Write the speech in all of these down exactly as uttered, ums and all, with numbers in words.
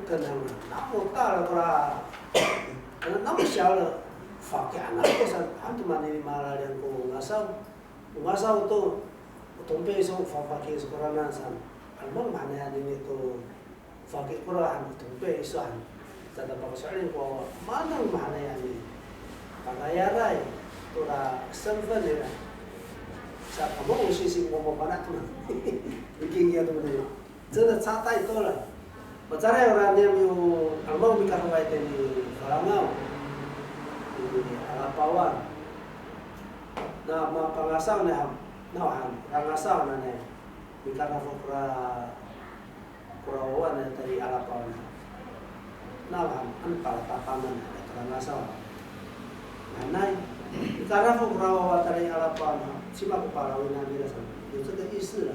Kena namo tala kora, namo siyal, faki anak ko sa, han to manini malaliyang ko ngasaw. Ngasaw to, o tongpey iso, fafaki iso korana san. Ano mahaenay anini to faki kora han, o tongpey iso han. Tada pakoso'elin ko, manang mahaenay anini. Karayaray, tora 身份 nira. Sa kamo o sisi ko mafana' to. Bikin kiya to nira. 真的差太多了。Macaray ora niyam yo, ano mikadofay tini Falangaw, tini Alapawan. Na mapangasaw niyam, nawhan, rangasaw na niyam, mikadafo kora, kora wawa na tayra i Alapawan. Nawhan, ano palatapangan na kora ngasaw. Nanay, mikadafo kora wawa tayra i Alapawan, cima ko palawinay nira sa. 有这个意思了。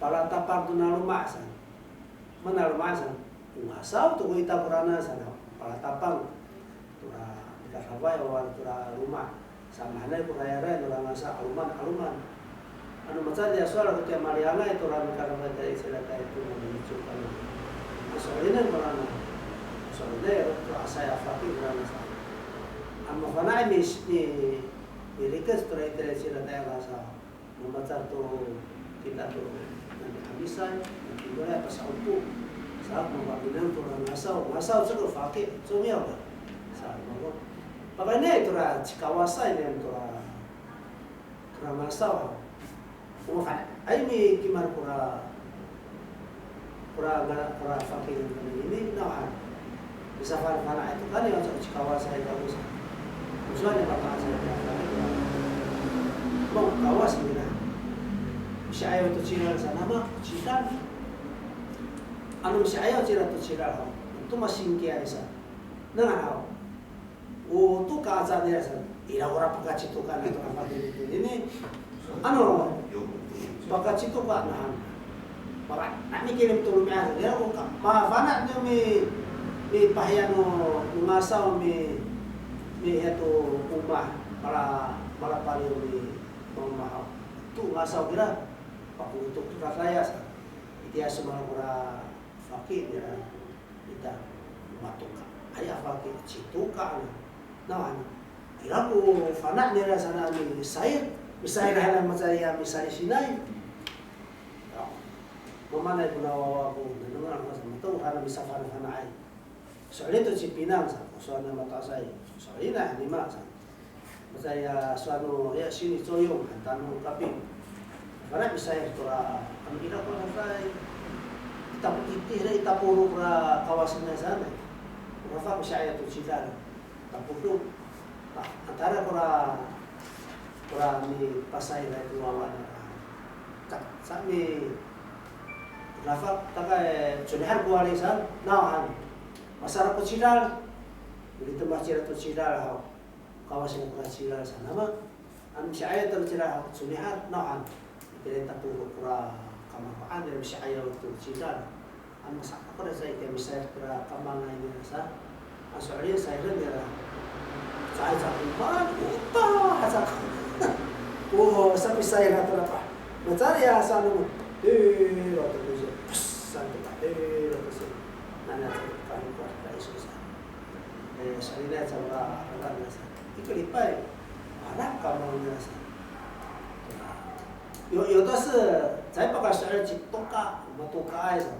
Palatapang to na loma' san. Mana loma' san. O ngasaw to ko ita korana san. Palatapang. Tora mikadafay awa tora loma'. Sa mahaenay ko rayaray nora ngasaw 'aloman, 'aloman. Ano macaray a sowal ko tiya maliyangay tora mikadafay tayra i Serakay to na micok ano. So'elinen korana. So'elinay to asay a faki korana sa. Ano mafana'ay mi, mi, mirikec tora itira i Serakay a ngasaw. Mamacar to kita to, nani a misay, nani a misay, pasa'opo. Sa, mamaminang to ra ngasaw, ngasaw 这个 faki, 重要的. Sa, mamo. Pakayni tora cikawasay niyam tora, tora ngasaw. O mafana', ay mi kimad kora Kora, kora faki niyam konini, nawhan. Misafanafana' to kaniya, o cikawasay kako sa. O sowal niya, pakasay to kaniya. Mo, kawas nira. Misi'ayaw to cidal sa, nama, cidal. Ano misi'ayaw cira to cidal haw, to masingkiay sa. Nangan haw. O toka aca nira sa, ira ora pakacitoka na to, apa, tini, tini. Ano, pakacitoka na han. Maka, na mikilim to romi'ad, ira ko ka, mafana' niyo mi, mipahiya no ngasaw mi, mihiya to omah, mala, malapaliw mi, mamahaw. To ngasaw kira, pakotok to dadaya sa. Itiya so mala kora faki nira. Ita, matoka. Aya faki, citoka na. Nawhan, ira ko fana' nira sa a misayr, misayr hanay, macaray a misalisinay. Ya, mamanay ko na wawa ko, nanengneng ako sa, mato hanay misafanafanaay. So'elin to ci Pinang sa, o sowal no mato'asay. So'elinay, nima sa. Macaray a sowal no, ya, 心理作用 han tano kaping. Fana' misayr tora, ano ira ko na sa i, ita, itira i taporo kora kawas nira sa. Ora faki misi'ayaw to cidal. Taporo. Ta, tayra kora, kora mipasayra to wawa nira. Ta, sa mi, ora faki, taka, e, conihar ko wali sa, nawhan. Masara ko cidal. Militemoh cira to cidal haw. Kawas nira kora cidal sa, nama. Ano misi'ayaw to cidal, conihar, nawhan. Itira i taporo kora kamafa'an, ira misi'ayaw to cidal. Ano sa, ako na sa itiya misayr kora kamangay nira sa. Ano so'elin, sayren nira. Caay sa ko maan, ota, sa ko. O, sa misayr to na pa. Macaray a sa ano, tira to ko sa, pesan to ka, tira to sa. Nana sa, kami ko, kaiso sa. E, so'elinay sa, ora, ora, nira sa. Ika lipay, ora kamang nira sa. Yo, yo to sa, caay pakaso'elin citoka, matokaay sa.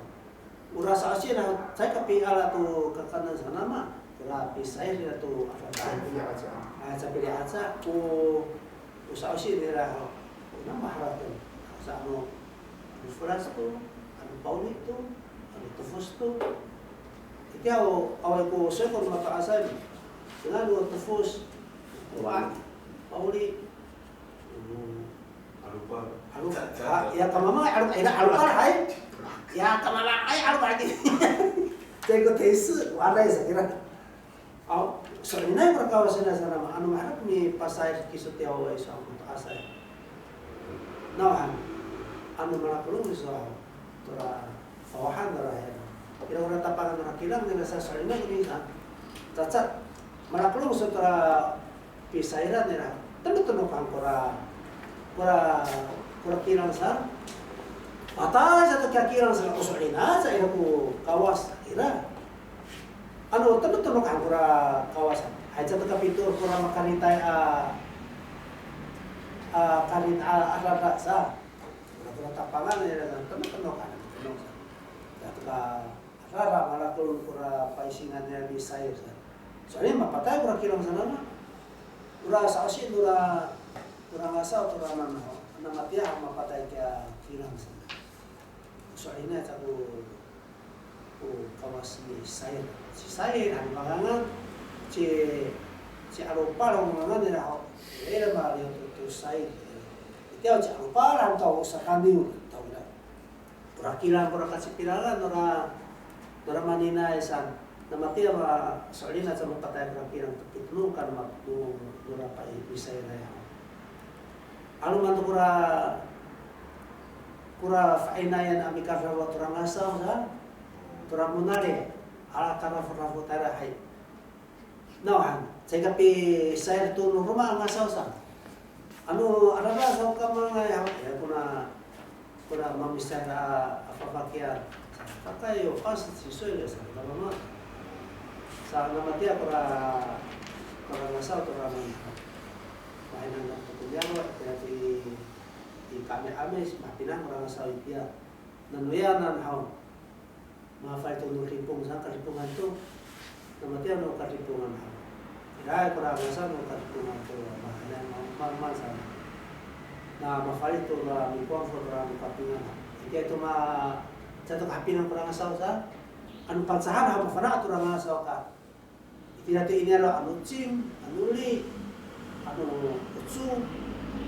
Ora sa'osi na, caay kapiala to kakaenen sa, nama. Ora pisayr nira to, a, caay pili aca. A, caay pili aca, ko, ko sa'osi nira, o, nama harateng. Sa ano, ano flas to, ano pawli to, ano tefos to. Itiya o, awaay ko seko no mato'asay. Dengan o tefos, o, a, pawli. Hmm. Alopal. Alopal. A, ya kamamangay, alopal, ira alopal, hay. Ya kamamangay, alopal. Caay ko tesi, waray sa kira. Aw, so'elinay ko ra kawas nira sa, nama, ano maherek mipasayr kiso tiya wawa iso a mato'asay. Nawhan, ano malakolong iso, tora fawahan nira hiya. Ira ko ra tapangan nira kilang nira sa, so'elinay ko nira sa. Caca, malakolong iso tora pisayran nira. Teno, teno ko han kora, kora, kora kilang sa. Patay sato kiya kilang sa, o so'elinay sa ira ko kawas. Ira. Ano, tenoktenok han kora Kawas. Hay, caay to kapito kora makaritay a, a, karit a, adada sa. Kora, kora tapangan ira, tenoktenok han, tenok sa. Caay to ka adada, malakol kora paisingan nira misayr sa. Soalnya mapatay kora kilang sanana. Kora sa'osi, kora, kora ngasaw, kora nanaw. Na matiya mapatay kiya kilang sanana. Soalnya caay ko ko Kawas ni Sayr. Ci Sayr han pangangan, ci, ci Alopal han pangangan nira ho. Ira maliyaw to, to Sayr. Itiya ci Alopal han to sakaniw to ira. Kora kilang, kora kacipilangan, nora, nora maninay san. Na matiya ma, so'elin a caay mapatay kora kilang to pito no, kan ma, no, nora pa i, misayray haw. 'Aloman to kora, kora fa'inayan a mikarafo tora ngasaw sa, tora Monali, ala karaforafo tayra hay. Nawhan, caay kapisayr to no roma a ngasaw sa. Ano, adada saw kamangay haw, ya, kona, kora mamisayr a, a fafakiyan. Sa, kakay yo, pas, sisoy, ya, sa, kamama. Sa, na matiya kora, kora ngasaw, kora ngasaw. Mahaenay to ko niyaro', ya, ti, ti ka'ami'ami, mapinang kora ngasaw itiya. Nanoyanan haw. Mafalic to no Dipong sa, Kadipongan to. Na matiya no Kadipongan haw. Ira kora ngasaw no Kadipongan to, mahaenay, ma, ma, ma, sa. Na mafalic to ra mipowang ko tora no Kapingan haw. Itiya to ma, caay to kahapinang kora ngasaw sa. Ano Pangcahan haw, mafana' tora ngasaw ka. Itira to i niyaro', ano cim, ano li, ano oco,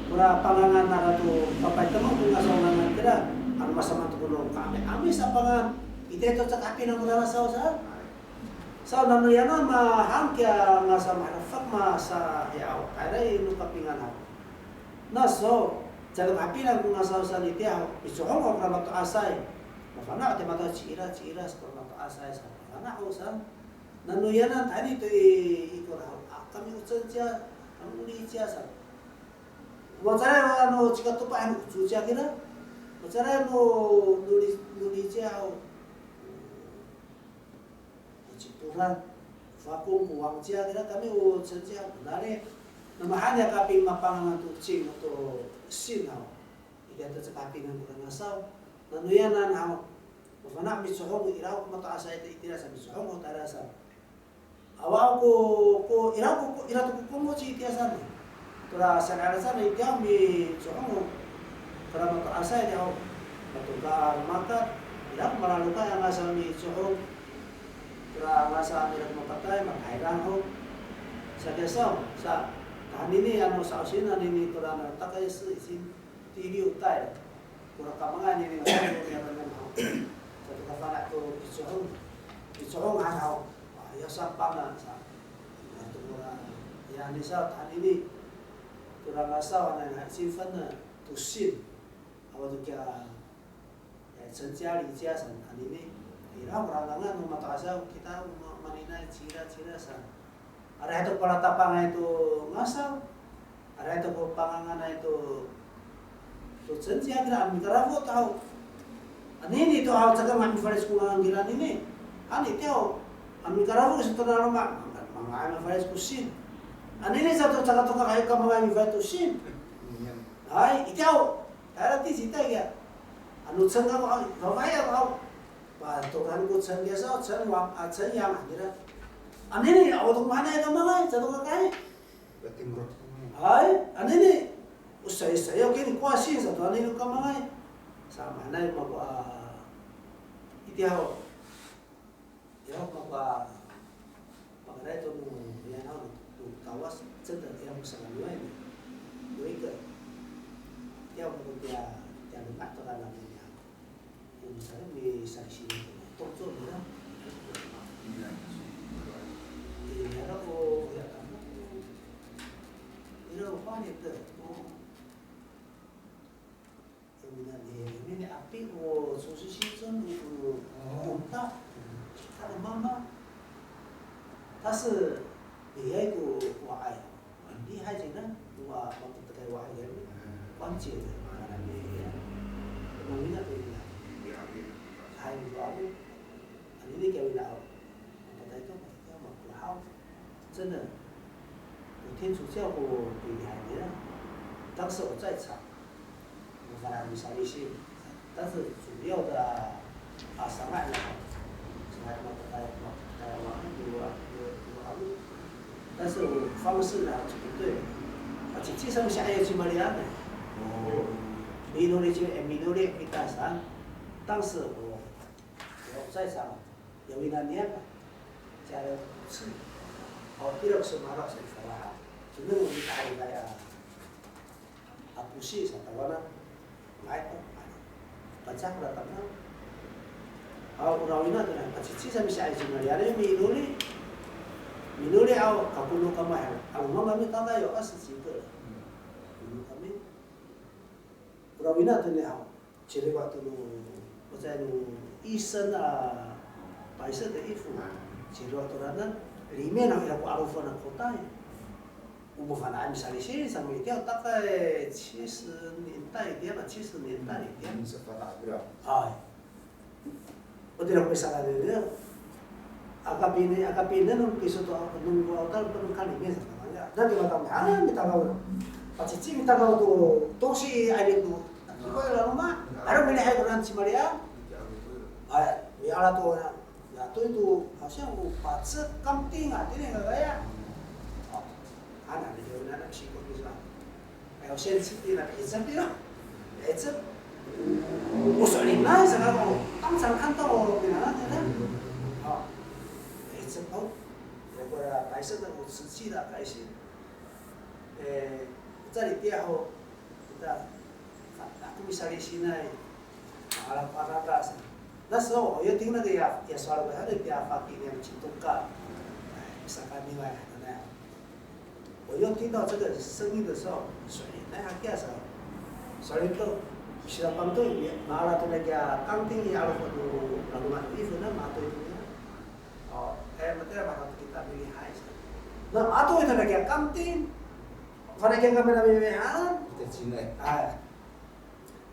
kora pangangan nara to papaytemoh ko ngasaw ngangan kira, ano masamaan to ko no ka'ami'ami sa pangan, itira to caay kahapinang kora ngasaw sa. Sa nanoyanan mahang kiya ngasaw maherefak masa hiya aw, tayra i no Kapingan haw. Na so, caay kahapinang ko ngasaw sa itiya haw, micohong ko kora mato'asay. Mafana' to mato'asay, ciira, ciira, sa kora mato'asay sa, mafana' ho sa. Nanoyanan tayni to i, ikor haw. A, kami o cem ciya, kami o li ciya sa. Macaray ano cikatopa ano o co ciya kira. Macaray no, no li, no li ciya haw. O ciporan. Fakong ko wang ciya kira kami o cem ciya. Nari. Na mahaen ya kaping mapangan to cing to sin haw. Itiya to caay kapinang kora ngasaw. Nanoyanan haw. Mafana' micohong ira ko mato'asay to itira sa micohong ko tayra sa. Awa ko, ko ira ko, ko ira to ko Kongo ci itiya san. Tora saan ira san itiya micohong ko. Tora mato'asay itiya ho. Matoka makat. Ira ko malalokay a ngasaw micohong. Tora ngasaw ira ko mapatay, matahirang ho. Sa kiya saw, sa. Tahanini ano sa osina nini tora na takay sa isin. Tiliw tay, kora kamangay nini, niyaro' niyam haw. Sato kafana' to picohong, picohong han haw. Wa, ya sapangan sa. Ato kora, ya nisa, tahanini. Kora ngasaw, hanay, hay, sinfen na, to sin. Awa to kiya, ya, 成家立业 san, anini. Ira, kora ngangan, no mato'asay, kita, ma, maninay, cira, cira, san. Ira to palatapangay to ngasaw. Ira to ko panganganay to, to 成家 kira ano mikarafo to haw. Anini to haw caka mafalic ko ngangan kira anini. Ano itiya haw, ano mikarafo ko saan to na loma', manga'ay mafalic ko sin. Anini sato caka to kakay kamangay mafalic to sin. Hay, itiya haw, tayra ti cita kiya. Ano 成 ako haw, fafahi ako haw. Patokan ko 成 kiya saw, 成王, a, 成阳 kira. Anini, awa to mahaenay kamangay, sato kakay. Hay, anini, o saysay, o kini ko asin sato, anini kamangay. Sa mahaenay mako a, itiya ho. Ya, mako a, pakaray to no, ya, no, to Kawas, 真的 ya, ko sakaniway. 有一个, ya, mako tiya, tiya loma' to ka nani ya. Yo misaray, misaysi to, to, to, nira. Nira ko, ya, kamo. Nira ko, 花莲的, o. Yo mina, ni, mina api ko, 苏苏西村, o, o, o, ta. Ta ko mama. Ta sa, ni, ya, ko, wa'ay. Lihay cira, wa, mapetekay wa, ya, 关节的, manami, ya. Manami na to, ya. Hay, wa, anini Kiyawina aw, mapatay to, mapatay to, makohaw. 真的，我天主教我比你还厉害。当时我在场，我反而没啥力气。但是主要的啊，啊，伤害了，伤害了，啊，啊，啊，啊，但是我方式呢，就不对。啊，实际上是哎，去马里亚呢。哦，minuli 就，哎，minuli kita 上。当时我，我在场， Yawina niyam, caay ko 'oci. O, ira ko somaro' sa i falah. Cima ko mita'angay a, a posi sa tawanan. Nga'ay ko, Pacak ra tama. Aw, o rawina to na, pacici sa misi'ay ci Maria, minuli. Minuli aw, kakono kama haw. Aw, mama mi tata yo, a, sicika. Kono kami. O rawina to ni aw. Ciriwa to no, 我在 no 医生 a, 白色的衣服, ciriwa to ranan, 里面 no ira ko 'alofen a kotay. O mafana'ay misalisin sa mitiya, 大概七十年代 itiya ka, 七十年代 itiya. Hay. O tira ko misalasin itiya. Aka pini, aka pini no kiso to, no ko awtal to no kalimin sa kanaya. Na di matang, a, mitalaw. Pacici mitalaw to, to si ay to. Ko laloma', aro milihay ko nan ci Maria. Ay, miala to na. Ya to ito, 好像 o pacek kamting a, tini kakaya. O, ana, di ko na na siko di sa. Ay, o sensi di na, icep di na. Icep. O so'elinay sa kako. 当场看到 o pinangan na. O, icep to. 要不然白色的 o 瓷器的开始。 E, caay itiya ho, kita, ako misalisinay, ala ko adada sa. 那时候我又听那个 ya, ya sowal ko, ano itiya faki niyam citoka, ay, misakamiway hananay. 我又听到这个声音的时候，所以那 hakiya sa. 所以to, sila pang to, ya, maala to na kiya kamting ya, alo ko to, lalu mati, ito na, mato ito na. O, e, matira maka kita milihay sa. Na, ato ito na kiya kamting. Fana' kiya kami na milihay. Kita cinay. A.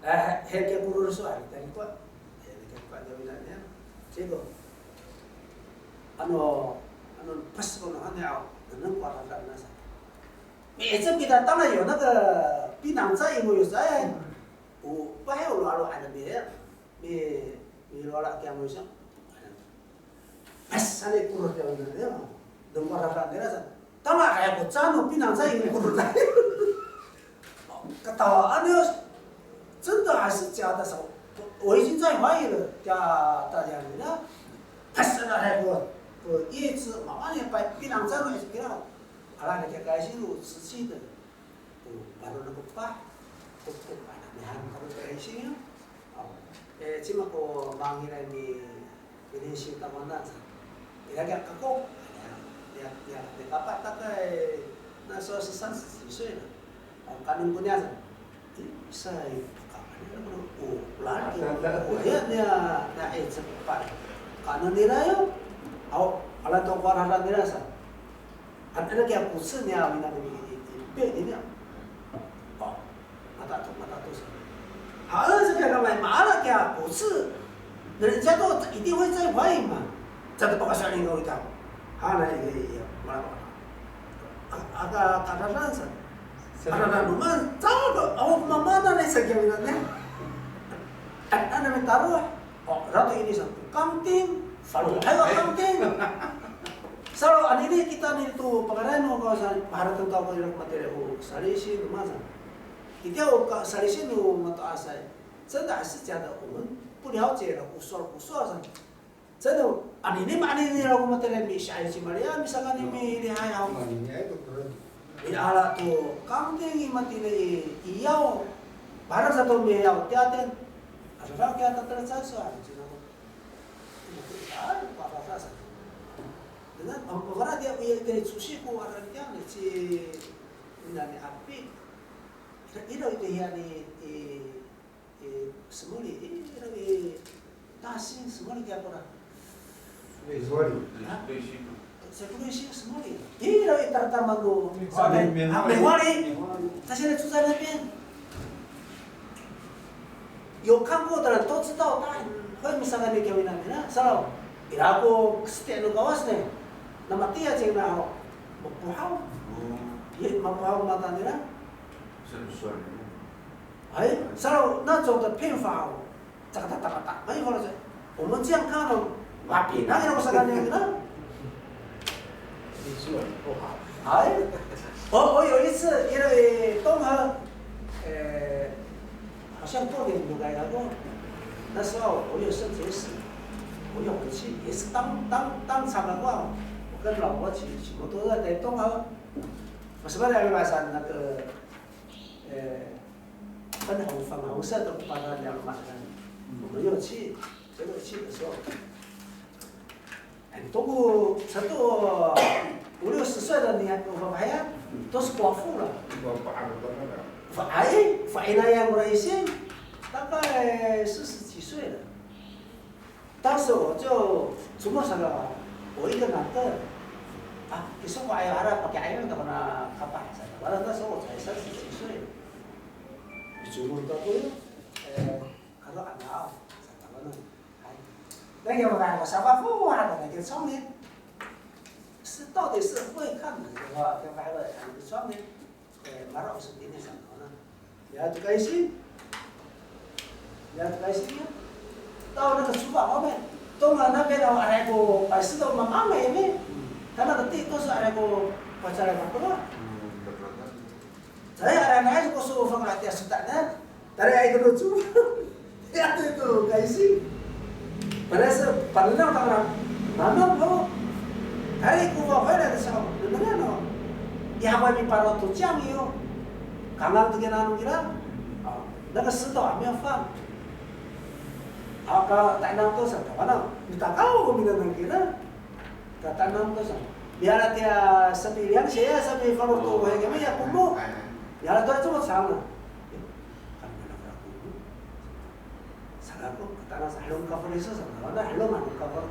E, he kiya koror so, a, kita likuwa. He kiya likuwa niya wina niya. Siko. Ano, ano, pas ko na hanya, o, nanang ko adada na sa. Mi'icep kita tangay yo, 那个 pinang caay mo yo sa, e. O, pahay o lo alo ada mi, e. Mi, milowala kiya mo sa. Pas sanay koror kiya wina niya. Dong ko adada nira sa. Tama kaya ko cano pinang caay koror tayo. Katawaan yo. 真的还是假的？我已经在怀疑了。Ya, tayang nira. Pas sanay ko, ko 叶子 mamaan ya pa pinang cano kira. Ala na kiya kaysin o 瓷器的. O, baru na ko pa, ko, ko, ana, mihan kako kaysin yo. O, e, cima ko mangilay ni, ni si tawanan sa. Ira kiya kako, ya, ya, ya, ni papa 大概那时候是三十几岁了。O, kaenen ko niya sa. Sa, o, laki, o, ya, niya, na, e, cepat. Kaenen nira yo. O, ala to ko adada nira sa. Ano kiya koci niya, wina ko i, i, i, pe niya. O, mata to, mata to sa. Haen sa kiya kamay, maala kiya koci. 人家都一定会在怀疑嘛。Caay to pakaso'elin ko ita. Hanay, iya, iya, mala, mala. A, aka, kadadan sa. Kadadan no maan, caay to, awa ko mamaanan sa kiya wina niya. Ano, ano mitaro, a. O, rato ini sa, kamting, salo, hay, kamting. Salo, anini kita ni to, pakaray no, ko sa, maharateng to ko ira ko matira, o, salisin, o, masa. Itiya, o, ka, salisin, o, mato'asay. 真的还是假的，我们不了解了，胡说，胡说，真的。Anini, ma, anini, ira ko matira, misi'ay ci Maria, misakani milihay, a. Miala to, kamting i matini i, iyaw. Para sato miyaw, tiyaten. Asa sa kiya tatalacan so, ano, cina ko. Ano, pasasa sa. Dengan, o, para tiya, iya, tiya, susi ko, ano, tiya, ni, ci, ina ni api. Ira, ira, ito, iya, ni, i, i, semoli, i, ira, i, tasing, semoli, kiya kora. Semoli. Ha? Semoli, semoli. Ira, i, tartama ko. Semoli. A, semoli. 他现在住在那边。 有看过的人都知道，他很会 misakani kiya wina nira. Salo, Ira ko seti' no Kawas ne. Namatiya cingna ho. Mapohaw. Ye, mapohaw mata nira. Hay, sa, 那种的拼法哦，这个哒哒哒哒，没有了，我们这样看哦，马屁那个我是感觉呢。哎，我我有一次，因为东河，呃，好像过年我来过，那时候我有肾结石，我有回去，也是当当当场的话，我跟老婆骑骑摩托车在东河，我什么来晚上那个，呃。 粉红粉红色的把它染满了。我们有去，真的去的时候，很多个差不多五六十岁的女孩，我们还都是寡妇了。哎，反正那样过来一些，大概四十几岁了。 当时我就 cumol sa, 我一个男的，啊，其实我还有还要 pakai air 的那 kapah 啥的，完了那时候我才三十几岁， cumol kako yo, 呃，他说啊，那，哎，那个我那个小寡妇啊，那个窗帘，是到底是会看的，是吧？跟外面的窗帘。 哎，maro' o sotini sa to na. Ya to kaisin. Ya to kaisin ya. 到那个厨房后面，东河那边的话，那个白色的妈妈那边，他那个地都是那个 pacaray 嘛，对吧？Saya ada naik ko so fang latihan suta na. Tadi ay ko lucu. Ya, to, to, kaisi. Pada sa, panengneng tangasa, nanam ko. Tadi ko fafay na sa, nanam no. Ya, ko miparo to ciyang iyo. Kangang to kina no kira. A, 那个石头还没有放。A, ka, tanam to sa, kawana. Mitakaw ko minanam kira. Katanam to sa. Miyala tiya sapi 凉鞋 ya, sapi falo to, hay kami ya komo. Miyala to, 这么长了。 Kan mana falo komo. Sa kako, katana sa, helong cover iso sa, mana helong ano cover.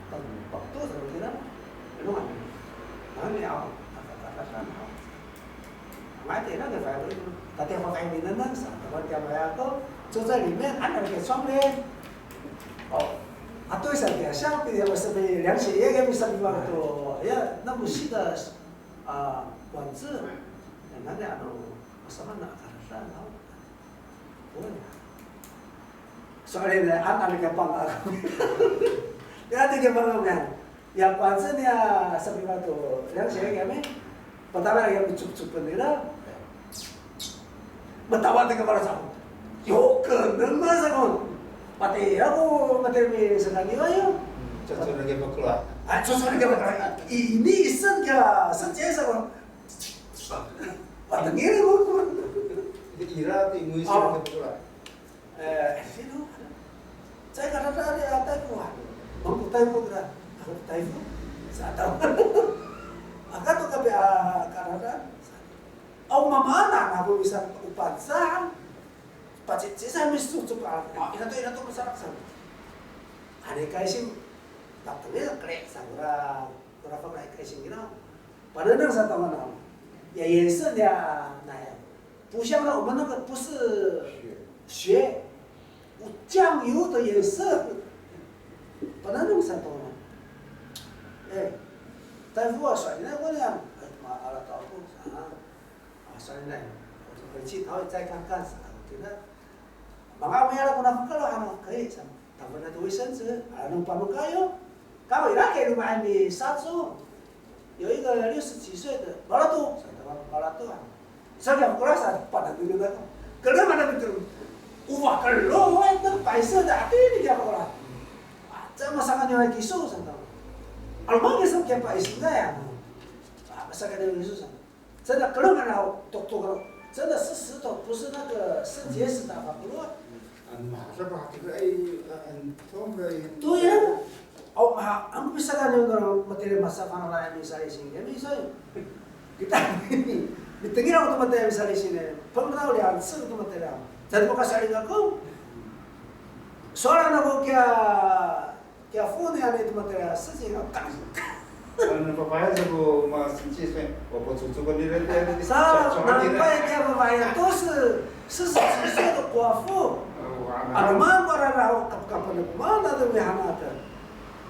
Pag, pag to sa, kira, helong ano. Nani ako, kakakaka sa ako. Mati na, kaya falo ito. Tati ako kay minanam sa, tapos kaya maya ako, 坐在里面，安了个窗帘。哦，啊，对上底下，下底下是被 凉鞋 也给你上地方多，也那么细的啊管子，那那ano，什么那个，然后。 So'elinay, ano kiyapang ako. Ya, ati kiyapang ako yan. Ya, 管子 niya sapiwal to, 凉鞋 kami. Patawal kami cukcuk nira. Matawal to kiyapang ako. Yo, kenal mas ako. Pati ako, pati mi sa kaniwa yo. 就，就那个不够了。 A, 就，就那个不够了。Ini isen ka, sen jesa ko. Patengil ko. Ira to i ngoy sa ko. E, sino? Caay kadadaan a tayfo. Mangko tayfo kira. Ako tayfo. Sa taw. Aka to kapi a kadadaan. Aw, mamaanan ako misan o Pangcah. Pacici sa miso to pa. A, ira to, ira to masarak sa. Anay kaisin. Patengil kre sa kora, kora fangcalay kaisin kira. Panengneng sa to mana. Ya, 颜色 ya, na ya. 不像那我们那个不是血，酱油的颜色。Panengneng sa to mana. E, tayfo a so'elinay ko niyam. E, ma'ala to ako sa. A, so'elinay. 回去他会再看看 sa. Tina, manga' miyala ko na fekal ano, kay sa. Tafela to 卫生纸, ano panokayo. Kamo ira kay loma'ay misaco. 有一个六十几岁的, mala to, sa, mala to, a. Sa kiya ko sa, pada to nila ko. Kala mana betul. Uwa kalo, ay, na 白色的, ati ni kiya ko la. A, sa masakan niya kiso, sa, to. Ano mang kiso kiya pa isinay, a. A, masakan niya kiso, sa. 真的，可能啊，都都可能，真的是石头，不是那个肾结石的吧？可能。Ano, masa ba, ay, an, tong, ay. 对呀。O, ha, ano bisa ka niyo no matira masafang na misalisin? Kami sa. Kita, mitengil ako to matira misalisin e. Pang daw liyan, sa to matira. Sa to makasaling ako. Soalan ako kiya, Kiya fo niyan i tomatira, sisi nga, tang. Ano, papaya sa ko ma sisi, o ko cucu ko nira, nira, nira. Sa, nanpay kiya papaya to si, sisi, sisi to kwa fo. Ano man ko raraw, kapkapan ko mana to mihanatan.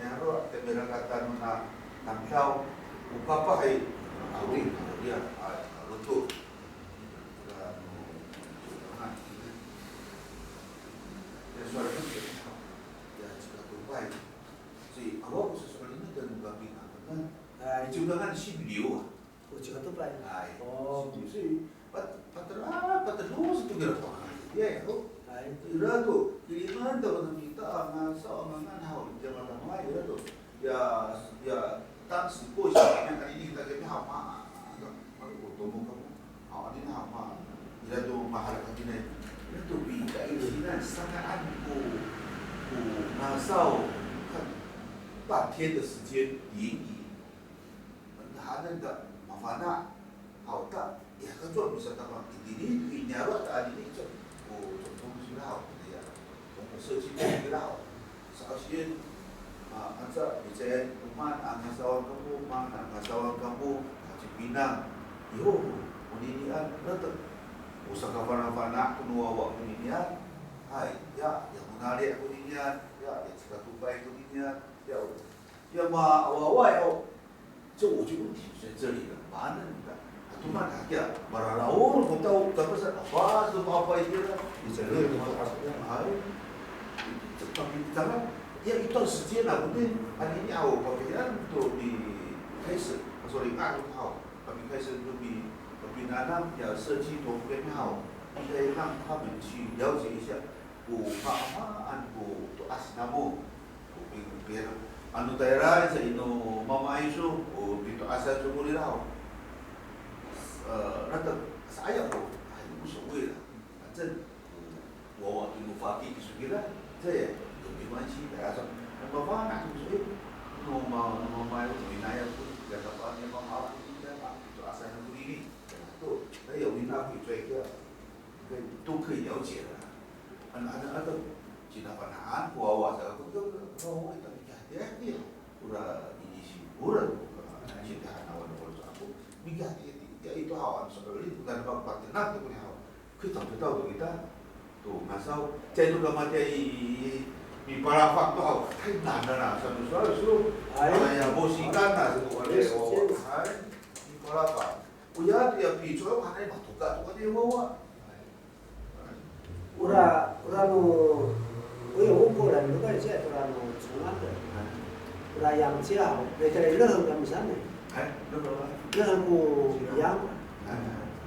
niyaro', tamirakatan no na tamdaw, o kapah i, a, ori, a, ori, a, a, lotok. Ya, sowal ko, ya, cika topay. Ci, awa ko sasowal ina, dan kami, a, kan. A, i Ciwdangan sipiliw, a. O, cika topay. Ay. O. Sipiliw, si, pat-, patela-, patelo sa to kira pakay. Ya, ya, o. Ay. Ira to, kiliman to, na mita, a, ngasaw, a, ngangan haw, caka-caka, ira to. Ya, ya, 当时过去 na, anini kita kami haw, ma, ano, ano, o tomok kamo. Haw, anini haw, ma, ira to maharateng kami. Ira to pikaisinan, sanga'an ko, ko ngasaw, 看半天的时间，淋雨。Hanen ta, mafana'. Haw ta, ya, ka cowa misatapang itini, i niyaro' ta anini, cowa, o, 总统 sira haw, ya, 总统设计 sira haw. Sa'osien, a, anca, micayen, o maan a ngasawan kamo, maan a ngasawan kamo, a, ci Pinang. Iho, oninian, latek. O sakafanafana' ko no wawa koninian. Hay, ya, ya monali' koninian, ya, ya cika topay koninian, ya, o, ya ma, awawa, ya, o. 这我就问题就在这里了，嘛呢，啊，都嘛打架，嘛啦啦，哦，我到咱们是啊，哇，都嘛坏掉了，你这个嘛，哎，这方面当然要一段时间了，不对？啊，你要我别人都比开始，他说你干很好，他比开始都比比那那要设计都更好，应该让他们去了解一下。 O maamaan ko to'as namo, ko pi-, pi-, ano tayra sa ino mama iso, o pito'asan to ko rira ho. E, latek, saan ko, ay, 无所谓啦. 反正, o, wawa to no faki kiso kira, 这也没关系, tayra sa, ano mafana' to, e, no ma, no mama, no inay ako, ya dapat ni mama, ya ma, pito'asan ako nini. To, 那有一那会追个。 可以，都可以了解的。Ano, ano, ano, cinapana'an ko wawa sa, ko, ko, ko, ko, ita mikihatiya, ora ini si, ora, cinapana'an ko wawa sa, ko mikihatiya, ya, ito haw, ano, sa, ito, ano, papatenak to ko ni haw. 可以找得到的，kita. To ngasaw, caay to kamatiya i, i, mipalafak to haw, 太难了啦，sa to, sa to. Ay. Ay, ya, 没时间啦, sa to, ay, 没时间. Ay, mipalafak. Oya to ya picowa hanay matoka to hanay wawa. Ora, ora no, oya, o ko ran, ora no, 从安的. Ora 杨家, ora 热河 kami sanay. Hay, 那个 ko 'iyang. Hay.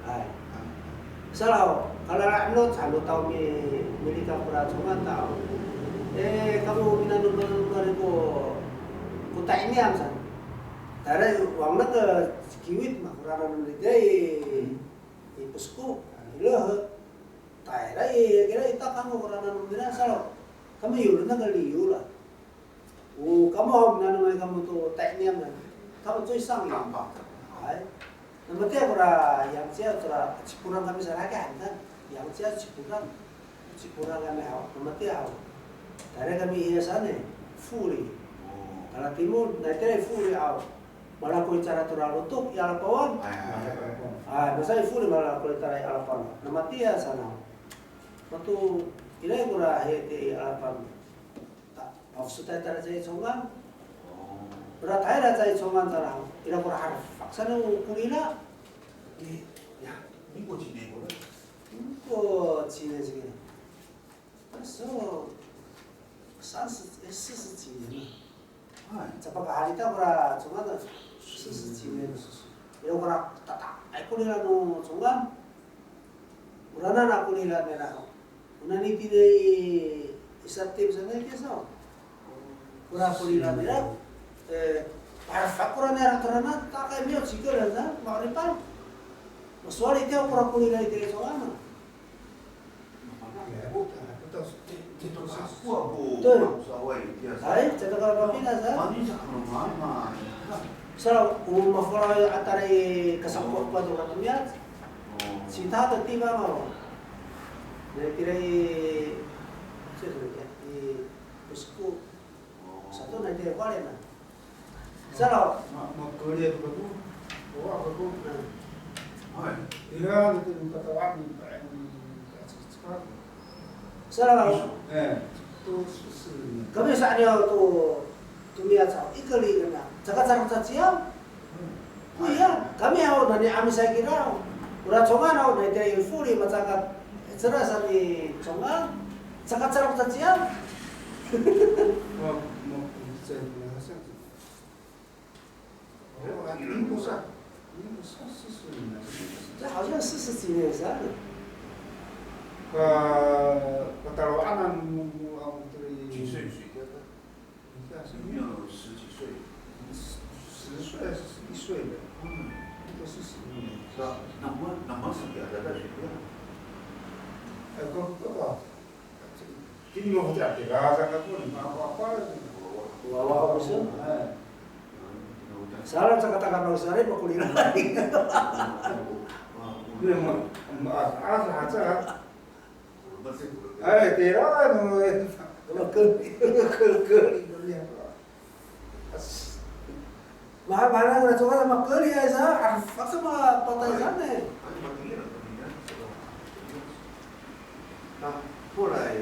Hay. Hay. Saan, kalala'eno han no taw mi, milika kora congan taw. E, kamo minanomanomar ko, ko tayni han saan. Tayra i, wangnek kiwit ma, kora nanom itiya i, i Pesko. Ilo, tayra i, kira ita kamo kora nanom nira saan. Kamo yo, na kaliyo la. O kamo haw, minanomaay kamo to tayni han. Kamo coy saan. Hay. Na matiya kora 养家 tora ciporang kami saan, haka han saan. 养家 ciporang. Ciporang kami haw. Na matiya haw. Tayra kami hiya saan e. Foli. O. Kala timol, na itiya i foli haw. Mala ko icara tora lotok i alapawan. Hay, hay, hay. Hay, masa i foli mala ko icara i alapawan. Na matiya saan haw. Mato, ira kora hiya itiya i alapawan. Ta, pafesotay tayra caay congan. O. Ora tayra caay congan tara, ira kora harfak saan o korira. Ni, ya, 民国几年过的？民国几年这个？那时候三十，哎，四十几年了。哎，这不个哈里大不啦，congan四十几年了。Ira kora tata'ak korira no congan. Oranan a korira nira. Onani tini i, i Satip sanay kiya saw. Kora korira nira, e, parafak kora nira, karana takay miyo cikel sa, ma'oripay. Masowal itiya kora korira itiya i congan. Hay, caka kapina sa. Sa, o mafolaw a tara i kasakokowa to kora tomiyad. Sita to tiba maw. Na itira i, saan sa, i Pesko. Sato na itira i Falen a. Saan. Ma, makeliya to kako. Wa kako. Hay. Ira to no Katawaan ni, ni, Saan. E. Kami saan niya to, to tomiyad sa, ikeli kena. Caka carak caciyaw. Iya, kami haw nani 'Amisay kira. Ora congan haw, na itira i foli, macakat, cera sa ni congan. Caka carak caciyaw. 我，我，这，我好像是 这好像四十几年了。 Ka, katalo'an no, no, no, 几岁水掉的？你看，有没有十几岁？十岁还是十一岁的？嗯。都四十年。是吧？那么，那么是表达在水掉。哎，哥，哥哥， Kini mo ko tiya, tiya, sa kako ni, ma, ma, ma, Wawa ko sa. Hay. Saan, caka taka no saan, makolira. Ni, ma, ma, a, a, sa, sa. Hay, tira, no, e. Makeli, makeli, no, ya. Mahal, mahal na, cowa makeli ay sa, a, paksa mapatay sa ne. Na, 后来，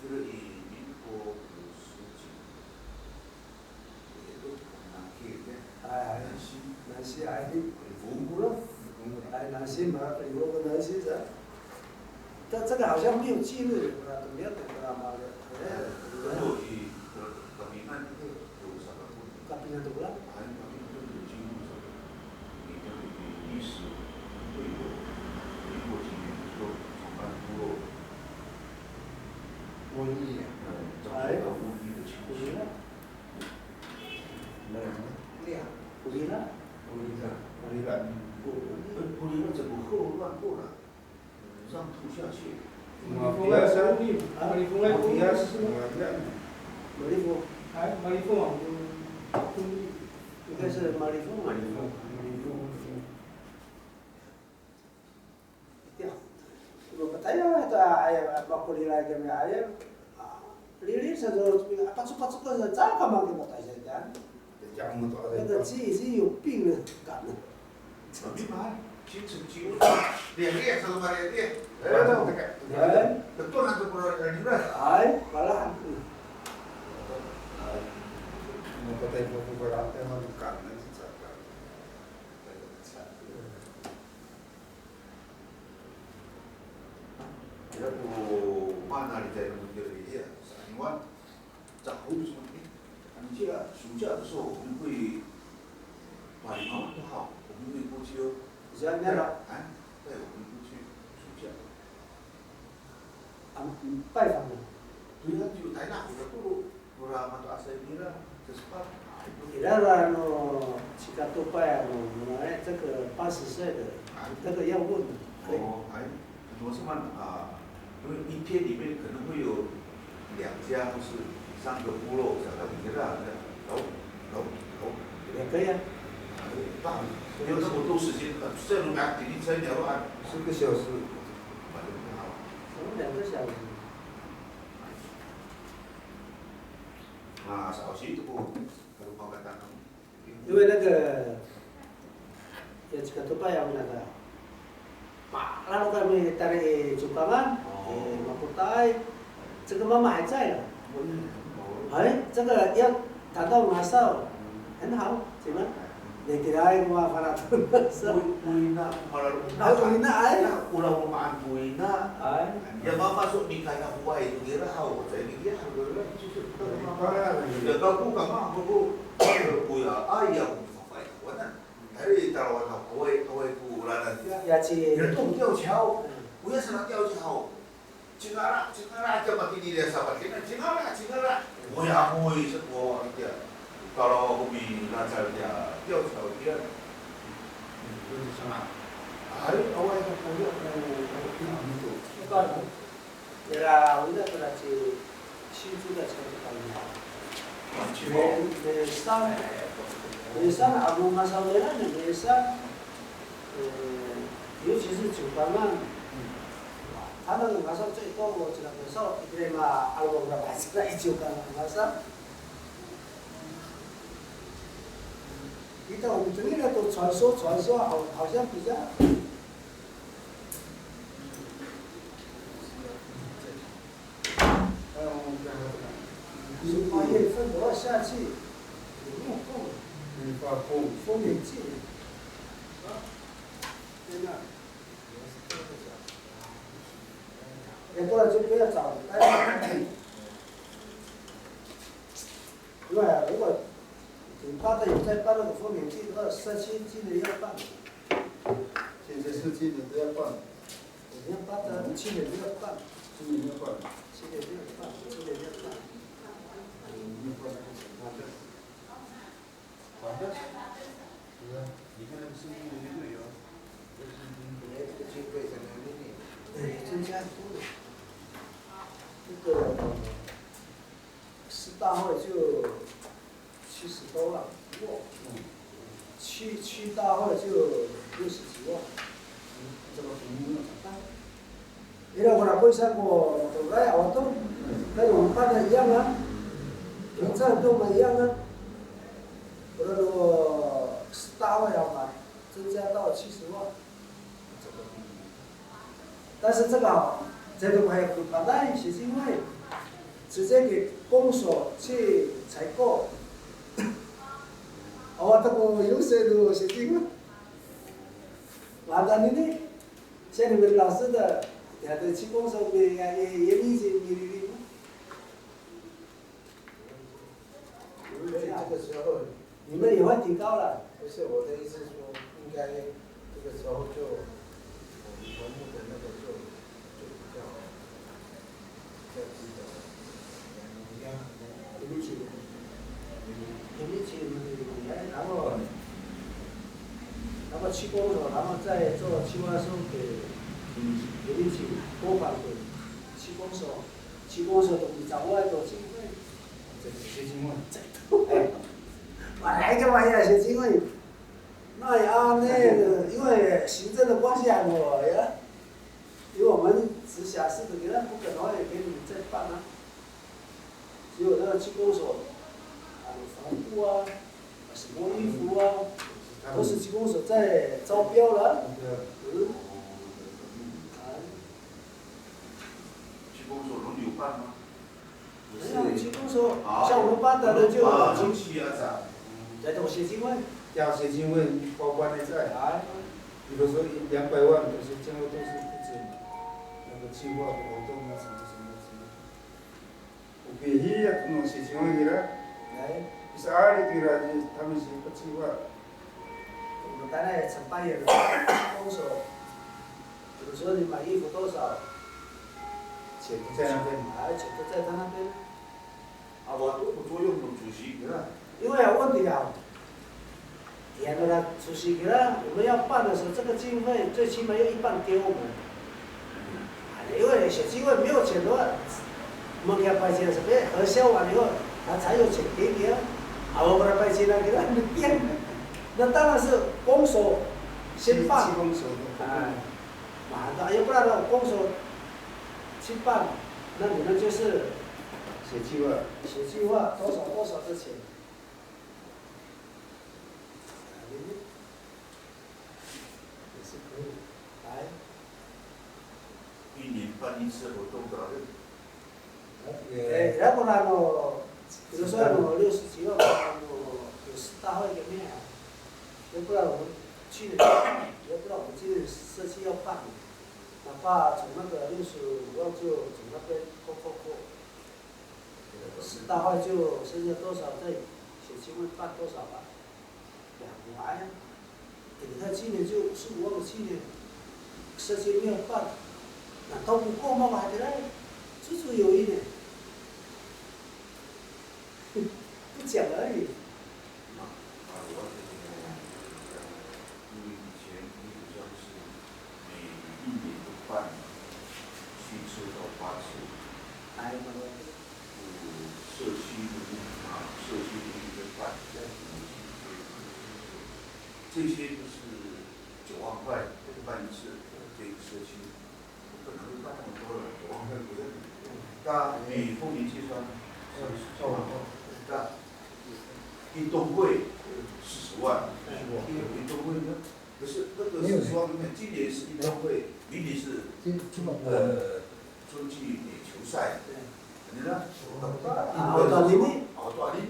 这个以民国五十几年，也都很难听见。哎，南溪，南溪，哎，你，你，哎，南溪嘛，你，南溪是吧？ 但这个好像没有记录，不知道怎么样的，不知道吗？哎，不过以，呃，Kapingan 这个有啥个不一样？Kapingan 怎么了？哎，Kapingan 这个有记录是吧？你看，你，你是会有，民国几年的时候，从班部落瘟疫啊，呃，遭受到瘟疫的情形。哎，瘟疫啊。没有吗？对呀。瘟疫啊。瘟疫啊。瘟疫啊。瘟疫啊，怎么后乱后了？ 让吐下去。Malifongay sa, malifongay. Malifongay. Malifong. Ay, malifong. 应该是 malifong, malifong. Malifong. Ya. Mapatay a, ita, ay, makolira kami, ay, a, Lili sa to, pacopacopa sa, caka mangki matay sa itan. 那个记忆是有病的，敢的。Ay, pala. Ay, mapatay ko ko, pala, ay, mangki, caka. Ira ko maan a litay no mitoor itiya, saan i, 'aniwan, 假日什么，哎，寒假、暑假的时候，我们会那那个，哎，带我们去出去啊。啊，嗯，拜访的。对啊，就台大五个部落。 Ora mato'asay nira, sesepat. Ira ano cikatopay ano, 哎，这个八十岁的，这个要问的，可以。哦，哎，怎么是慢啊？因为一天里面可能会有两家或是三个部落，想要跟他，然后，然后，也可以啊。哎，那没有那么多时间，这种感觉，你才聊啊。四个小时。反正很好。我们两个小时。 因为那个，ya cikatopay a, 那个，palalo kami tayra i Cokangan, e, Makota'ay, 这个妈妈还在了。哎，这个要谈到ngasaw，很好，行吗？ Itiraay ko mafana' to. Ko ina, malalo. Ay, ko ina, ay. Ora o maan ko ina. Ay. Ya mama so mikana ko ay, ira haw, sa ini dia, ira, ya kako kama, ko, ko, ko ya, ay, ya ko mafay, ko na. Ay, tarawan haw, away, away ko ulanan dia. Ya ci. Ira to, 吊桥. Ko ya sa 吊桥. Cingara, cingara, tiya matini diya sapat kina, cingara, cingara. Moyamoy sa ko tiya. Kalo ako minacal tiya, tiya sa tiya. Ay, awaay ko koya ko, ko pinang to. Ira, wina to na ci, 新竹的这个地方。每，每三，每三，啊，我们马上未来的每三，呃，尤其是九八嘛， 他那个马上最多，我知道，有时候一个人嘛，啊，我们把这个一九刚刚马上。你看我们这里的都传说，传说好，好像比较，十八月份的话下去，有没有风？没发风。风很劲。啊，天哪！ 哎，不然就不要找了。哎，因为啊，如果九八的有在办那个丰年祭的话，社区今年要办，现在是今年都要办。我们要办的，去年没有办，今年要办，去年没有办，今年要办。嗯，没有办那个钱，那这 反正，是啊，你看那个圣经里面就有啊，这个圣经。哎，这个经费在哪里呢？哎，增加多了。那个，市大会就七十多万，哇，嗯。区，区大会就六十几万。嗯，这个比例那么大。 Ira ko rakoy sa ko, ko ray awa to, 跟我们办的一样啊，平常跟我们一样啊。我那个市大会好嘛，增加到七十万。但是这个啊，这个还有办在协进会，直接给公所去采购。Awa to ko 有些的协进会。Mata nini. 像你们老师的，有的去工作没，也，也，也没，没，没，没。这个时候，你们也会提高了。不是，我的意思是说，应该这个时候就，我们头目的那个就，就比较好。 然后，然后去工作，然后再做计划书给，给你去，拨款给去工作，去工作都比掌握多经费。这个协进会。哎，本来干嘛要协进会？那也啊，那个，因为行政的关系啊，我呀。 因为我们直辖市的，人家不可能会给你们再办啊。只有那个区公所，啊，防护啊，啊，什么衣服啊，都是区公所在招标了。嗯。啊。区公所轮流办吗？ 没有，区公所，像我们八德的就，啊，中期啊，这样。在东协进会。要协进会包办的在。哎。比如说两百万，就是最后都是负责那个计划的活动啊，什么什么什么。我给一样东西，请问你了。哎。Bisa ari kira 他们写个计划。当然承办人了，弓手，比如说你买衣服多少，钱都在那边。哎，钱都在他那边。啊，我都不作用的主席，你看。因为啊，问题啊，演了主席给他，我们要办的时候，这个经费最起码要一半给我们。哎，因为小机会没有钱的话，我们给他拍钱是不是？核销完以后，他才有钱给你啊。啊，我们来拍钱了，给他们变。那当然是弓手先办。是弓手的。哎，马上到，要不然呢，弓手去办，那你们就是写计划。写计划，多少多少的钱。也是可以。来。一年办一次活动的。哎，要不然呢，比如说呢，六十几万，有四大会的面啊，要不然我们去年，要不然我们今年社区要办，哪怕从那个六十五万就从那边扣扣扣。 十大会就剩下多少，再写请问办多少吧？两百啊。你看去年就十五万个去年，社区没有办，那都不够吗？我还得来，足足有一年。不讲而已。因为以前基本上是每一年都办七次到八次，哎，那么有社区的啊，社区的一个办，这些都是九万块办一次，这个社区。 那运动会四十万，运动会呢？可是那个四十万里面，今年是运动会，明年是呃春季球赛，你呢？啊，我知道，你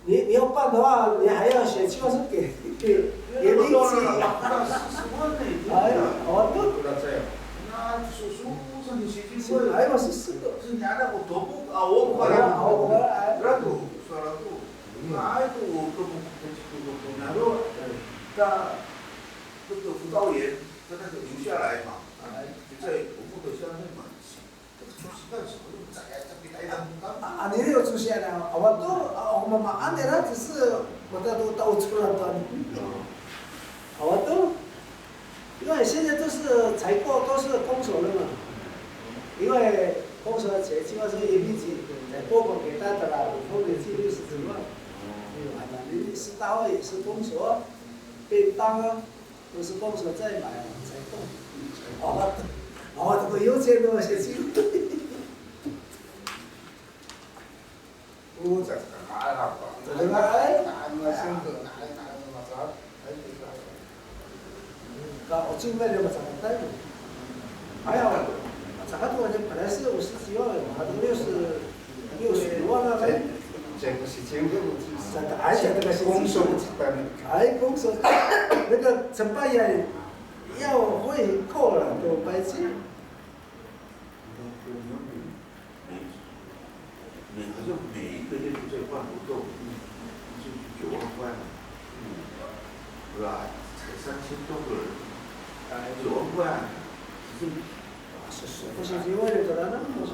你你要办的话，你还要写计划书给给给民警。哎，我都。哎，我是是的。那个辅导员在那个留下来嘛，哎，在我们的下面嘛。 啊，你有出现了，啊，我都，啊，我们嘛，啊，你那只是我在都到处了，对。啊，我都，因为现在都是采购都是弓手的嘛，因为弓手的钱基本上也密集，采购给他的啦，我后面记录是怎么，啊，那你是大会也是弓手啊，便当啊。 都是弓手在买啊，采购。哦，哦，这个有钱的嘛，先去。哦，这个买好吧。这个买。买，买，先去买，买，买，买，买。啊，我就买了嘛，怎么带嘛？还好，这个多少钱？本来是五十几万的嘛，这个六十。 六十万啊，哎，这个是真的，哎，这个是弓手，哎，弓手，那个承办也要会扣了，都白金。每，每，好像每一个月都在办活动，就是九万块嘛，是吧？才三千多个人，哎，九万块啊，只是，啊，是，是，不是因为那个了，那不是。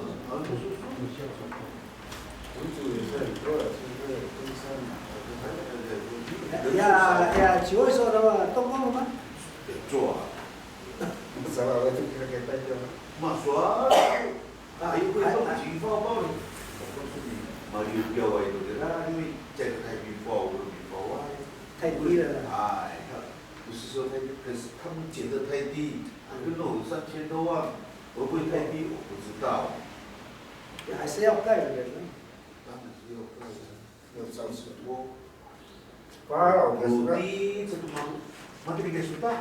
呀，呀，就会说的嘛，东方的吗？做啊。嘛说啊，那还会弄情报报呢。我告诉你，马里有标啊，有的啦，因为这个太平报，我都没报啊。太低了啦。哎，他不是说太低，可是他们减得太低，那个弄三千多万，会不会太低？我不知道。 还是要盖的人呢。当然是要盖的，要造成。Roti, sato ma-, matini kay sota.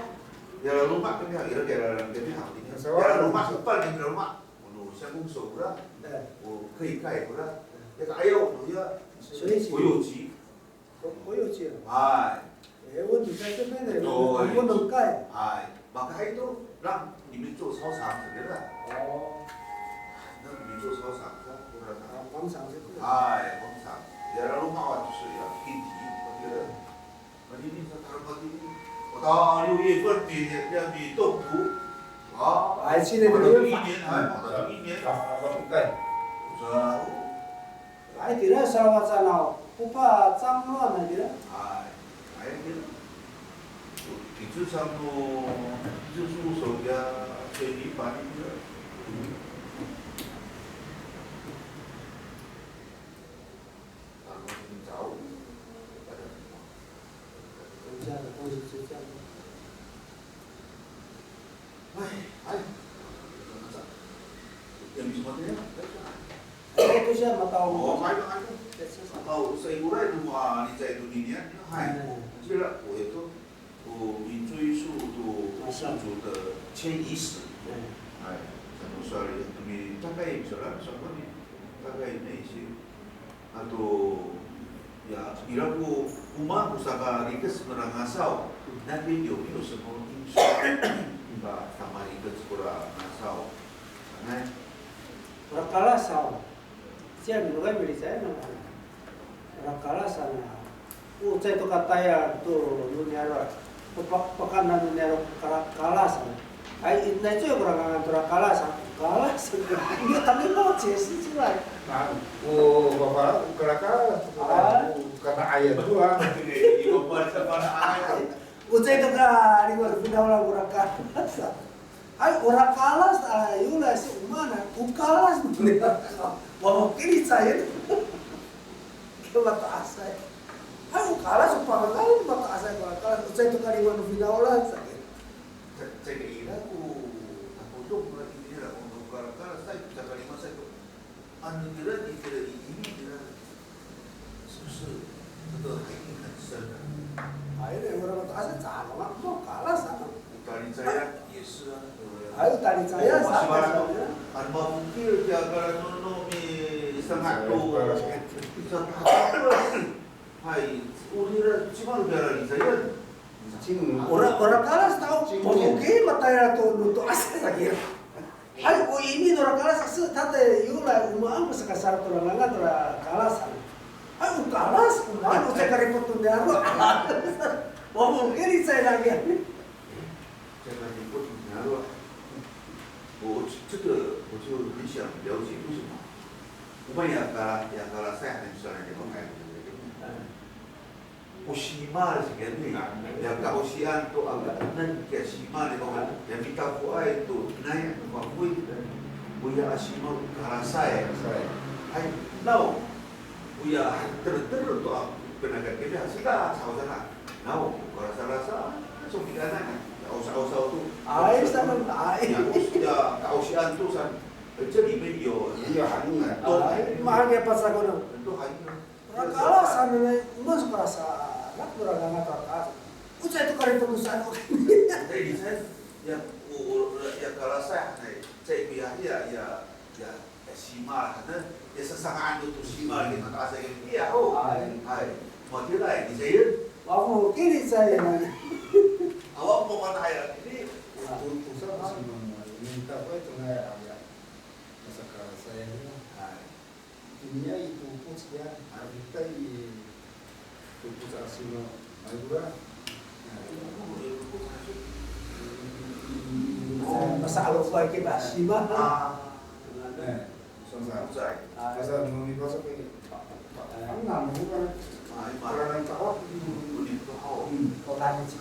Ya laloma' kami, ira kay laloma' kami, ha, matini. Ya laloma' kami, ira laloma'. Ono, 乡公所 ira. 对。我可以盖 ira. 那个 ayaw, ono ya. 所以 国有局。 国，国有界。哎。哎，问题在这边呢，对。能不能盖？哎，马克海都让你们做操场，对不对？哦。让你们做操场，是吧？啊，广场就对了。哎，广场。Ya laloma' 就是要硬体，对不对？那你那个 taromating 到六月份，明年要你动土啊。哎，今年的六月份。马上就一年，哎，马上就一年。啊，啊，对。是啊。哎，tira sawacan aw, 不怕脏乱啊，tira。哎，哎，tira. 你这上头，你这住手的，水泥板的。啊，你找，大家。人家的东西就这样。 Ay, ay. Yan mismo natin yan. Ay, ito siya, mataw. Oo, kayo, kayo. Yes, yes. Aw, sa ikoray no malicaay to ninian, hay. Ay. Sira, o, ito, o, 民族艺术的，艺术的迁移史。Ay. Ay, sa no sowal, kami, 大概 sowal, sowal kami, 大概那些 Ato, ya, ira ko, o maan ko sakarikec nora ngasaw, na 那边有没有什么因素 ka sakarikec kora ngasaw? Anay. Ora kalas haw. Saan, ora milicay no. Ora kalas haw. O caay to ka tayal to no niyaro', papa-, pakaenen no niyaro' kala-, kalas. Ay, ina icowaay kora ngangan tora kalas, kalas. Ira kami mo 解释出来. Na, o, papa, o kala kalas, a, o kana'ayan to, a. O caay to ka lingwa no finawlan kora kalas. Ay, ora kalas, ay, ira sa o maan, o kalas. Wa mo kilicayen. Kaya mato'asay. Ay, o kalas, o pangangan, mato'asay, o kalas. O caay to ka lingwa no finawlan, sa. Caay, caay ka ira ko, tapodong ko lagi nira, o kalas, caay, caay ka lingwa, caay ko. Ano nira, itira, i, ini nira. 是不是这个海印很深啊？Ay, ira, ora mato'asay, caay, o kalas, a. O talicayan, 也是啊。Ay, o talicayan, o, sa, masih sa, ano, ano mafokil, tiya kala no, no, misanga' to. Sa, hay, o nira, cima no talicayan. Ora, ora kalas taw, mafokil matayal to, no to'asay sa kira. Hay, o imi nora kalas, sa, tada, ira, o maan ko sakasal tora ngangan tora kalas. Hay, o kalas, o maan ko caay ka ripot to niyaro'. Wa mo kilicay lagi. 这个你不听他说，我这个我就很想了解为什么。我们也搞也搞了三年出来，你们还不了解。O simal sa kira, ya ka'osian to, a, nan kiya simal, ya mitafoay to, nai, mafoy. Oya a simal, kalasay. Hay, naw. Oya, tereter to a, pinakat kira, saka, sa, saka. Naw, karasa-rasa, so, di ka na, kaosa-osa to. Ay, sa, ay. Ya, ya, ka'osian to, sa, 这里面有，有含义啊。Ay, mahal ya pasal ko no. 很多含义啊。 Ora kalas hananay, o maan ko kalas, rak, ora ngangan tora kalas. O caay to ka ripot no saan. Ay, di sa, ya, o, o, ya kalas hananay, caay ko ya, ya, ya, ya, ya simal hananay, ya sasanga'an to, to simal, kita kalas, ya, ya, o. Ay. Ay, matira, di sa, ya. Wa mo kilicay. Awa ko mana ya, ini. A, to, to sa, simal, minta ko ito na ya, ya. Masakalasay. Ay. Iniya i topoc ya, a, ita i topoc a sino, mayrora. Masa'alofay kita sima. A. E, sa, sa. Sa, no mipasok i. Ano, ano, bukan. Para ng tao. Hmm.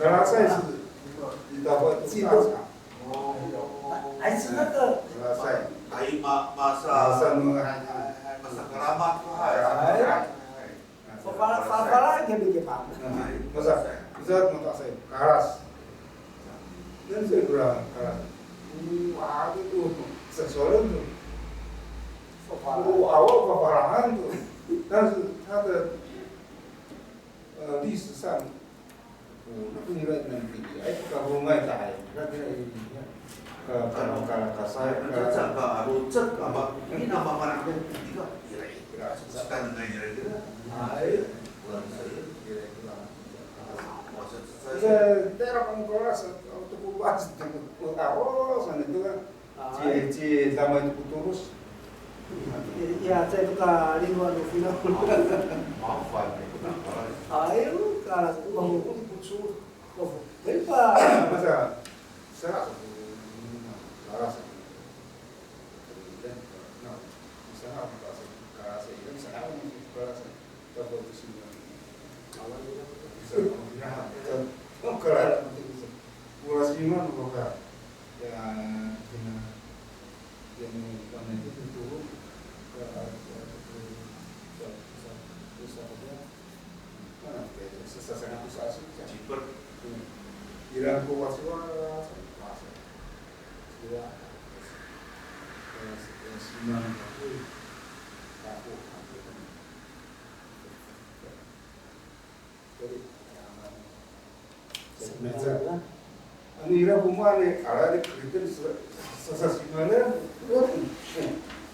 Kalasay, sa. Ita po, sino? Ay, sino to? Ay, ma-, masa, masa karamat ko, hay. Ay. Fafala, fafala, kami kipang. Masa, masa, masa, kalas. Yan sa kora kalas. Wa, ito, sa Solen to. Fafala. O, awa, fafalahan to. 但是它的，呃，历史上 O, nira nani, ay, kaholongay ta, ay, nira, nira, nira, ka, ka, ka, kasay, ka, ka, ka, aro, cek, apa, ini nama mana, nira, nira, nira, sekarang nira, nira. Ay. Kurang saya. Nira, nira. Masa saya. Nira, nira, kamu kelas, atau tuku pas, tuku, oh, sana itu kan. Ci, ci damay to ko toros. Ya, caay to ka lingwa no finawlan. Mafana' to. Ay, o kalas, o, o, o, Masa, sera sa ko, lara sa ko. Ira, na, sera sa ko, lara sa, ira, sera sa ko, lara sa. Tapos to sira. Awa ira. Sa ko, ira. Sa ko, lara sa. Ora sira ko ka. Ya, kina, ya, ni, kami itu turun ke, ke, ke, ke, ke, ke, ke, Sipet. Ira ko wacowac, wacowac. Ira, eh, eh, siman ako, ako, ako. Jadi, ano ira ko maan, ala ni keriden sa, sa, sasimalen.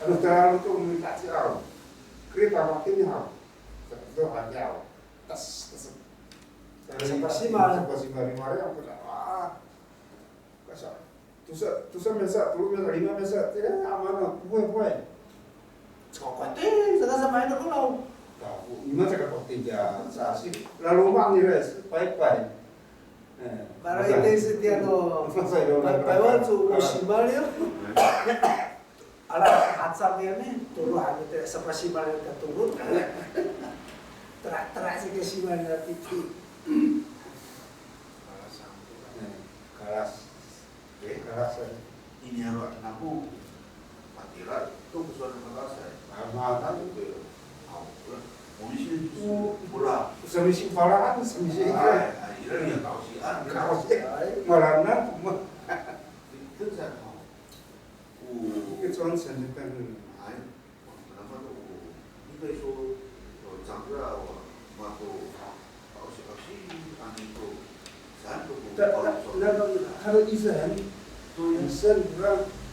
Ano tayra to, mita ci aw. Kerita makin haw. Sa, to haw. Tas, tas. Sapasimal. Sapasimal, lima ribu, a. Kasa. Tosa, tosa mesa, tolo mesa, lima mesa. Tira, aman, a, buhay, buhay. Saka kotin, saka sa main ako law. Ako, nima saka kotin ya, sa si, laloma' nira, paypay. Eh, masa. Para ite setiya no, masa yo, pay-, paypay wa, so, o simal yo. Ala, hacang yan i, tolo han ito, sapasimal yan ka tolo. Tera, tera sa kasimal na titi. Kalas. Eh, kalas. Ini aro namo, matira, to ko sowal no kalasay. Ah, mahal. Oke. Aw, ora. Polisi, ora. Samisi palaan, samisi. Ay, ay, ira ya kaosian. Kaosian. Ay, marana, ma- Ito sa, aw. O. Ito sa, sa, sa, ay. 那么我应该说，呃，长大我，我都，啊，是，啊，是，啊，你都，咱都不，那，那，那个，他的意思很，对呀。很深，是吧？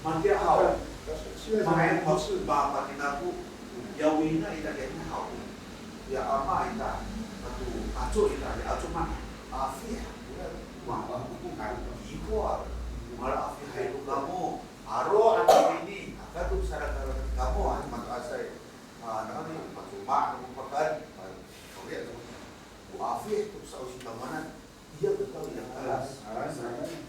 蛮好。但是现在是，马来不是，马，马来不，要为那一个很好。Ya ama ita, ato, aco ita, ya aco ma, afi, ya, ma, ma, ma, iko, ma, afi, hay, kamo. Aro, ano ini, aka to sarakaran kamo, ano mato'asay. A, nani, macoma, ano pakay, a, kawya to. O afi to sa o sitawanan, iya to taw, iya, a, a, a.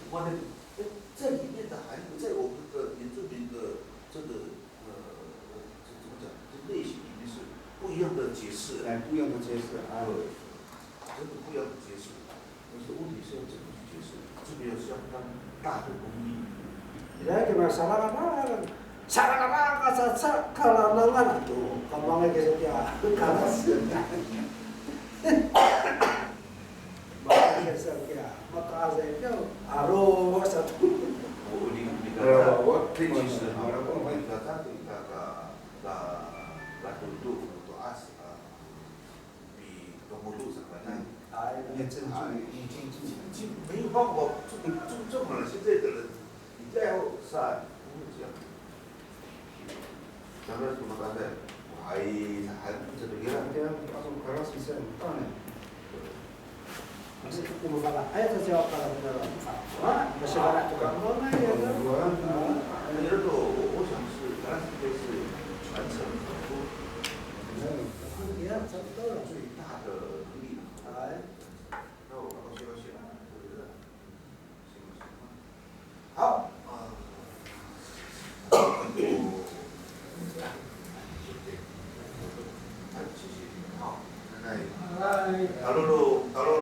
我们的，哎，在里面的含义，在我们的原住民的这个，呃，这怎么讲？这类型里面是不一样的解释。哎，不一样的解释啊。对，真的不一样的解释。 可是问题是要怎么去解释？这个要相当大的功力。Ira kira sarakaran, sarakaran, sa, sa, kalanangan to, kamangay kesa kiya, kalas. Mangay kesa kiya, mato'asay kiya, aro sato. O, ni, ni, 这其实哈，我们大家对那个，那，那很多很多啊，啊， 比中国路上来的。哎，你看这种，哎，已经，已经没有办法，这，这，这种人，现在的人，你再要杀，不会这样。讲到什么大概，我还，还不知道。Kira, kira, ako, kala sisa, utang, eh. Kasi ko mafana', ay, sa siya pala ko na lang. Wala, masya wala to kamo.